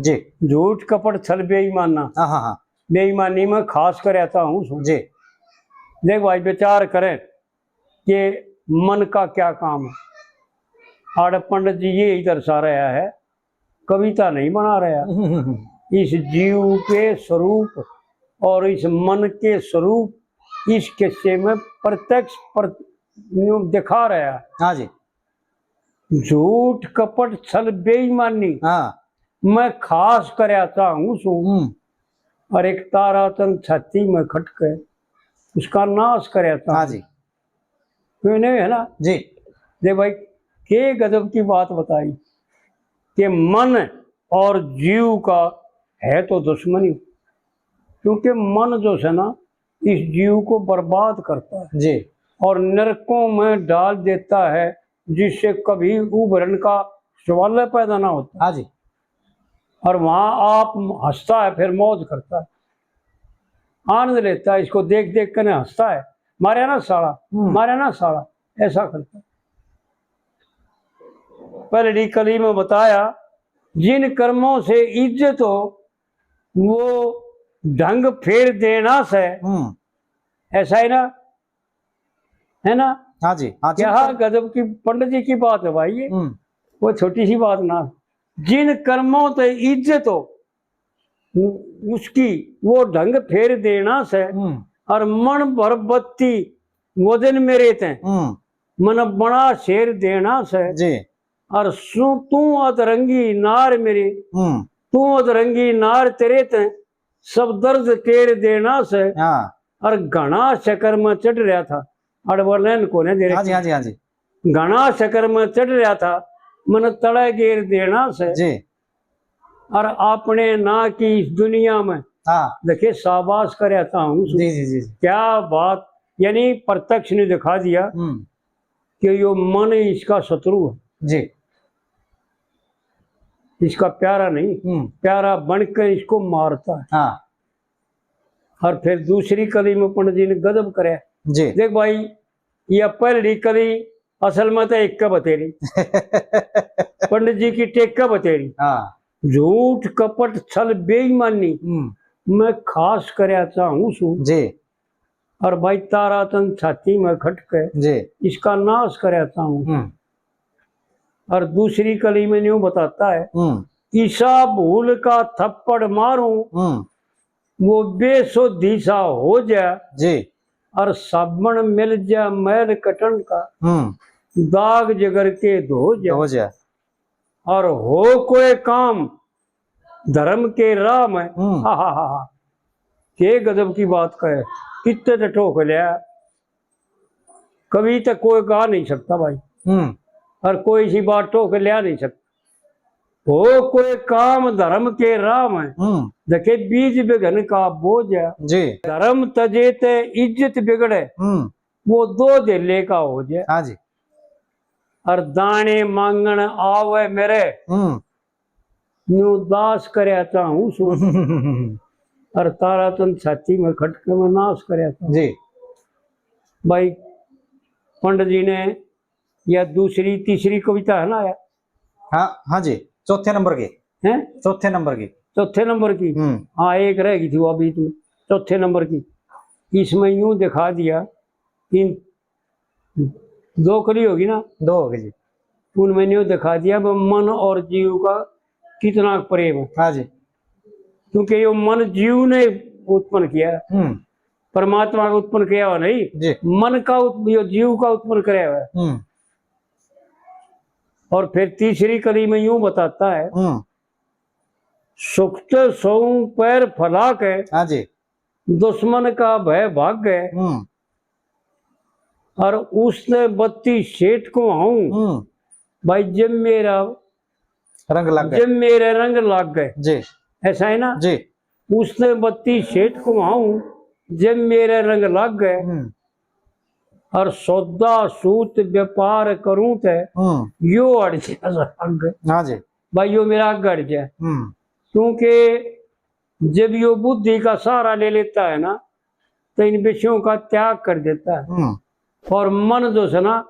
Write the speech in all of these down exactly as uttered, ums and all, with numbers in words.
जी। झूठ, कपट, छल, बेईमाना। हाँ, हाँ, हाँ। बेईमानी में खास करया चाहूँ सूं। जी। देख भाई, विचार करें कि मन का क्या काम है। आड़े पंडित जी ये ही दर्शा रहा है, कविता नहीं बना रहा। हम्म, हम्म, हम्म। इस जीव के स्वरूप और इस मन के स्वरूप इस किस्से में प्रत्यक्ष प्र-, न्यू दिखा रहा है। हाँ जी। झूठ, कपट, छल, बेईमानी हाँ। मैं खास करया चाहूँ सूं। हम्म। और एक तारा तन छाती में खटके, उसका नाश करया चाहूँ। हाँ जी। तो इन्हें है ना जी। दे भाई, के गजब की बात बताई कि मन और जीव का है तो दुश्मनी, क्योंकि मन जो है ना, इस जीव को बर्बाद करता है जी। और नरकों में डाल देता है, जिससे कभी उभरन का सवाल पैदा ना होता। हाँ जी। और वहां आप हंसता है, फिर मौज करता है, आनंद लेता है, इसको देख देख कर हंसता है, "मारे ना साला, हम्म। मारे ना साला", ऐसा करता है। पहली कली में बताया, जिन कर्मों से इज्जत हो, वो ढंग फेर देना से। हम्म। ऐसा है ना, है ना? हाँ जी, हाँ जी। क्या गजब की पंडित जी की बात है भाई ये। हम्म। वो छोटी सी बात ना, जिन कर्मों से इज्जत हो, उ-, उसकी वो ढंग फेर देना से। हम्म। और मन भर बत्ती वजन मेरे ते, हम्म। मन बड़ा शेर देना से। जी। और सु-, तू अधरंगी नार मेरी, हम्म। तू अधरंगी नार, तेरे ते सब दर्द टेर देना से। हाँ। और घना चक्कर में चढ़ रहा था, अड़वरनैन कोने दे हाँ जी, रखी। हाँ जी, हाँ जी। घना चक्कर में चढ़ रहा था, मन तले गेर देना से। जी। और अपने ना की इस दुनिया में हाँ। देखे, शाबाश करया चाहूँ। जी, जी, जी, जी। क्या बात, यानी प्रत्यक्ष ने दिखा दिया हम्म। कि यो मन ही इसका शत्रु है। जी। इसका प्यारा नहीं, हम्म। प्यारा बन के इसको मारता है। हाँ। और फिर दूसरी कली में पंडित जी ने गजब करे। जी। देख भाई, ये पहली कली असल में तो एक का बतेरी। पंडित जी की टेक का बतेरी। हाँ। झूठ, कपट, छल, बेईमानी हम्म। मैं खास करया चाहूँ सूं। जी। और भाई, तारा तन छाती में खटके जी। इसका नाश करया चाहूँ। हम्म। और दूसरी कली में न्यू बताता है, हम्म। ईसा भूल का थप्पड़ मारूं, हम्म। वो बेसुधी सा हो जा। जी। और साबण मिल जा मैल कटन का, हम्म। दाग जिगर के धो जा। धो जा। और हो कोई काम धर्म के राह में, हम्म। हा, हा, हा, हा। के गजब की बात कहे, कितने तो ठोक लिया, कभी तो कोई गा नहीं सकता भाई। हम्म। और कोई सी बात ठोक लिया नहीं सकता। हो कोई काम धर्म के राह में, हम्म। देखे बीज विघन का बोझ है। जी। धर्म तजे ते इज्जत बिगड़े, हम्म। वो दो धेले का हो जाए। हाँ जी। और दाने मांगण आवे मेरे, हम्म। न्यू दास करया चाहूँ सूं। और तारा तन छाती में खटके में नाश करया चाहूँ। जी। भाई, पंडित जी ने या दूसरी, तीसरी कविता है ना यार? हाँ, हाँ जी, चौथे नंबर की। हैं? चौथे नंबर की। चौथे नंबर की? हम्म। हाँ, एक रह गई थी वो अभी तो, चौथे नंबर की। इसमें यूं दिखा दिया, इन दो कली होगी ना? दो हो गई जी। उनमें यूं दिखा दिया वो मन और जीव का कितना प्रेम है। हाँ जी। क्योंकि यो मन जीव ने उत्पन्न किया है। हम्म। परमात्मा का उत्पन्न किया हुआ नहीं, जी। मन का उत-, यो जीव का उत्पन्न किया हुआ है। हम्म। और फिर तीसरी कली में यूं बताता है, हम्म। सुख ते सौ पैर फैला के, हाँ जी। दुश्मन का भय भाग गए, हम्म। और उसने बत्ती सेठ को आऊं, हम्म। भाई, जब मेरा रंग लग गए। जब मेरे रंग लग गए। जी। ऐसा है ना? जी। उसने बत्ती सेठ को आऊं, जब मेरे रंग लग गए। हम्म। और सौदा सूत व्यापार करूं ते हम्म। यो हट जाए आगे। हाँ जी। भाई, यो मेरा आगे हट जाए। हम्म। क्योंकि जब यो बुद्धि का सहारा ले लेता है ना, तो इन विषयों का त्याग कर देता है। हम्म। और मन जो है ना,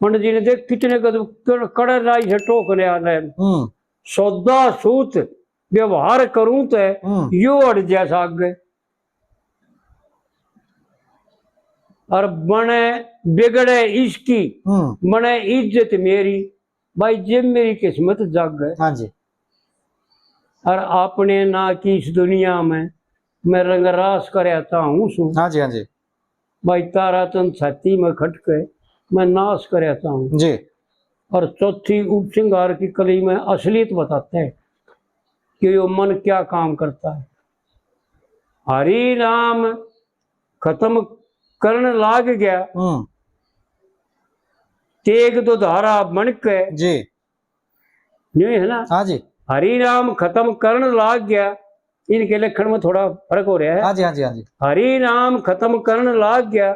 पंडित जी ने देख कितने कद-, कड़-, कड़े राई से टोक ले आ रहे हैं। हम्म। सौदा सूत व्यवहार करूं तो हम्म। यो अड़ जा साग गए। और बने बिगड़े इसकी, हम्म। बने इज्जत मेरी, भाई, जब मेरी किस्मत जाग गए। हाँ जी। और आपने ना की इस दुनिया में मैं रंग रास करया चाहूं सूं। हाँ जी, हाँ जी। भाई, ताराचंद छाती में खटके मैं नाश करया चाहूं। जी। और चौथी उपसंहार की कली में असलियत बताते हैं कि यो मन क्या काम करता है। हरि नाम खत्म करण लाग गया, हम्म। तेग दो धारा बन के। जी। न्यू है ना? हाँ जी। हरि नाम खत्म करण लाग गया, इनके लक्षण में थोड़ा फर्क हो रहा है। हाँ जी, हाँ जी, हाँ जी। हरि नाम खत्म करण लाग गया,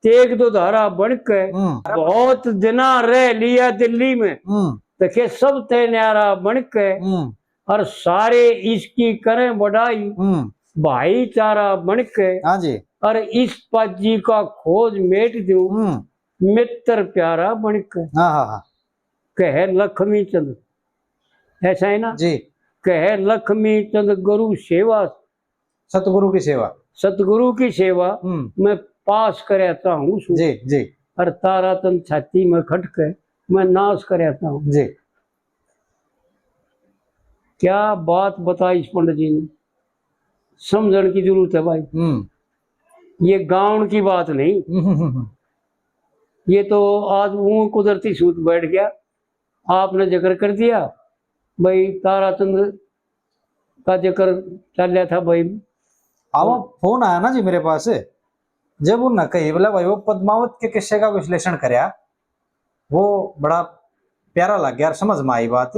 तेग दो धारा बन के। हम्म। बहुत दिना रह लिया दिल्ली में, हम्म। देखे सब ते न्यारा बन के। हम्म। और सारे इसकी करें बड़ाई, हम्म। भाईचारा बन के। हाँ जी। और इस पाजी का खोज मेट दूं, हम्म। मित्र प्यारा बन के। हाँ, हाँ, हाँ। कहे लक्ष्मी चंद, ऐसा है ना? जी। कहे लक्ष्मी चंद गुरु सेवा, सतगुरु की सेवा। सतगुरु की सेवा हम्म। मैं पास करया चाहूं सूं। जी, जी। और ताराचंद छाती में खटके मैं नाश करया चाहूं। जी। क्या बात बताई इस पंडित जी ने, समझण की जरूरत है भाई। हम्म। ये गाउण की बात नहीं। हम्म, हम्म, हम्म। ये तो आज वो कुदरती सूत बैठ गया, आपने जिक्र कर दिया भाई, ताराचंद का जिक्र चल रहा था भाई। हाँ, वो फोन आया ना जी मेरे पास, जब उन्हें कही बोला भाई वो पद्मावत के किस्से का विश्लेषण करया, वो बड़ा प्यारा लग गया और समझ में आई बात।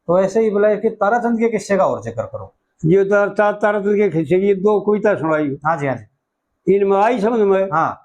तो ऐसे ही बोला कि ताराचंद के किस्से का और जिक्र करो। ये तो ता-, ताराचंद के किस्से की दो कविता सुनाई। हाँ जी, हाँ जी। इनमें आई समझ में? हाँ।